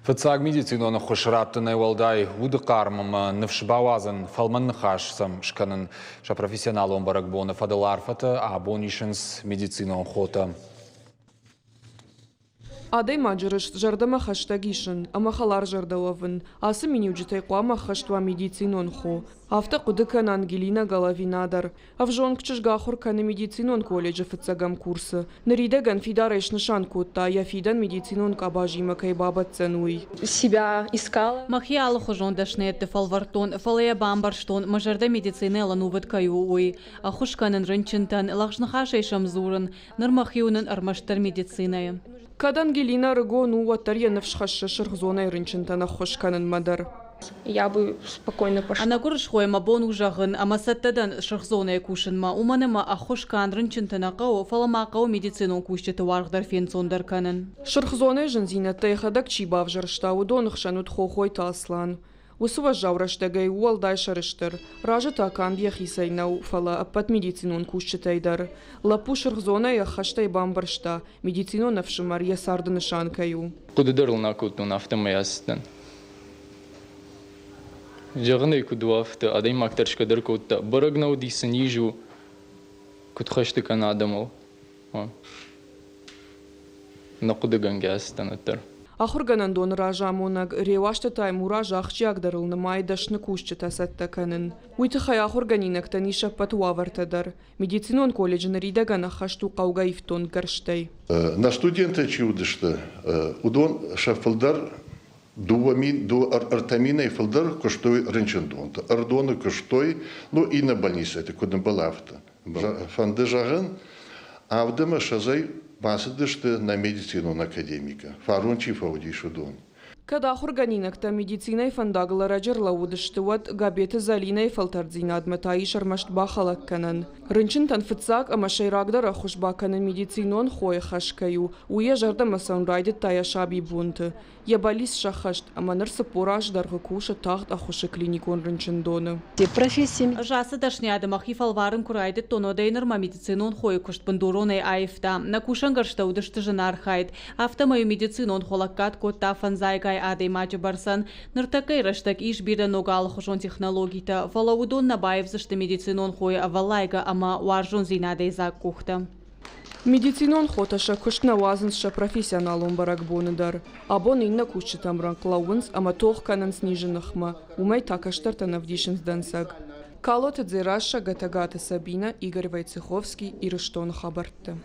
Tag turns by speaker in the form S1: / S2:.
S1: Фыццаг медицинон ӕххуыс раттынӕй уӕлдай уды хъарм ӕмӕ ныфс бауадзын, фӕлмӕн ныхас сӕм скӕнын. Сӕ профессионалон бӕрӕгбоны фӕдыл арфӕтӕ абон исынц медицинон хотӕ.
S2: Адӕймаджы рыст зӕрдӕмӕ хӕстӕг исын ӕмӕ хӕларзӕрдӕ уӕвын – ацы миниуджытӕй хъуамӕ ӕххӕст уа медицинон хо. Афтӕ хъуыды кӕны Ангелина Головина дӕр. Ӕвзонг чызг ахуыр кӕны медицинон колледжы фыццӕгӕм курсы. Ныридӕгӕн фидарӕй снысан кодта, йӕ фидӕн медицинон къабазимӕ кӕй бабӕтдзӕн, уый.
S3: Себя искала.
S4: Мӕхи алыхуызон дӕсныйӕдты фӕлвӕрдтон, фӕлӕ йӕ бамбӕрстон, мӕ зӕрдӕ медицинӕйыл ӕнувыд кӕй у, уый. Ӕххуыс кӕнын рынчынтӕн, лӕгъз ныхасӕй сӕм дзурын. Ныр мӕхи уынын ӕрмӕстдӕр медицинӕйы.
S2: Кӕд Ангелинӕ ӕрыгон у, уӕддӕр йӕ ныфс хӕссы сырх зонӕйы рынчынтӕн ӕххуыс кӕнынмӕ дӕр.
S3: Я бы спокойно пошла.
S4: Ӕнӕгуырысхойӕ мӕ бон у зӕгъын, ӕмӕ цӕттӕ дӕн сырх зонӕйы кусынмӕ, уымӕн ӕмӕ ӕххуыс канд рынчынты нӕ хъӕуы, фӕлӕ ма хъӕуы медицинон кусджыты уаргъ дӕр фенцондӕр кӕнын.
S2: Сырх зонӕйы зындзинӕдтӕ йӕхӕдӕг чи бавзӕрста, уыдоны хсӕн уыд Хохойты Аслан. Уыцы уӕззау рӕстӕгӕй у уӕлдай сӕрыстыр. Разы та канд йӕхицӕй нӕу, фӕлӕ ӕппӕт медицинон кусджытӕй дӕр. Лӕппу сырх зонӕйы ӕххӕстӕй бамбӕрста, медицинон ӕфсымӕр йӕ царды нысан кӕй у.
S5: Хъуыды дӕр ыл нӕ кодтон, афтӕмӕй ацыдтӕн. Зӕгъын ӕй куыд у, афтӕ адӕймаг тӕрсгӕ дӕр кодта. Бӕрӕг нӕ уыди, цы низ у, куыд хӕсты кӕны адӕмыл. Нӕхъуыдыгӕнгӕ ацыдтӕн уӕддӕр.
S2: Ахуыргӕнӕндоны разамонӕг Реуазты Таймураз ахсджиагдӕрыл нымайы дӕсны кусджытӕ цӕттӕ кӕнын. Уый тыххӕй ахуыргӕнинӕгтӕн ис ӕппӕт уавӕртӕ дӕр. Медицинон колледжы ныридӕгӕн ӕххӕст у хъӕугӕ ифтонггӕрзтӕй.
S6: Нӕ студенттӕ чи уыдысты, уыдон сӕ фылдӕр 2000, 3000-ӕй фылдӕр куыстой рынчындонты. Ӕрыдоны куыстой, ну, иннӕ больницӕты куыд ӕмбӕлы, афтӕ. Фӕнды зӕгъын, авд ӕмӕ ссӕдзӕй бацыдысты нӕ медицинон академикӕ, фарон чи фӕуыдис, уыдон.
S2: Кӕд ахуыргӕнинӕгтӕ медицинӕйы фӕндагыл ӕрӕджы ӕрлӕууыдысты, уӕд Габеты Зӕлинӕйы фӕлтӕрддзинадмӕ та ис ӕрмӕст бахӕлӕг кӕнӕн. Рынчынтӕн фыццаг ӕмӕ сӕйрагдӕр ӕххуыс бакӕнын медицинон хойы хӕс кӕй у, уый йӕ зӕрдӕмӕ цӕуын райдыдта йӕ сабибонты. Йӕ бӕллиц сӕххӕст, ӕмӕ ныр 40 азы дӕргъы кусы тагъд ӕххуысы клиникон рынчындоны.
S4: Ӕз ацы дӕсныйады мӕхи фӕлварын куы райдыдтон, уӕдӕй нырмӕ медицинон хойы куыст бындуронӕй аивта. Нӕ кусӕнгӕрзтӕ уыдысты зынархайд. Афтӕмӕй медицинон хо лӕггад кодта фӕндзайгай адӕймаджы бӕрцӕн. Ныртӕккӕйы рӕстӕг ис бирӕ ног алыхуызон технологитӕ, фӕлӕ уыдон нӕ баивдзысты медицинон хойы ӕвӕллайгӕ ӕмӕ уарзондзинадӕй дзаг къухтӕ.
S2: Медицинон хотӕ сӕ куыст нӕ уадзынц сӕ профессионалон бӕрӕгбоны дӕр. Абон иннӕ кусджытӕм рӕнхъ лӕууынц ӕмӕ тох кӕнынц низы ныхмӕ, уымӕй та кӕстӕртӕн ӕвдисынц дӕнцӕг. Калоты Дзерассӕ, Гӕтӕгаты Сабинӕ, Игорь Войцеховский, Ирыстоны хабӕртты.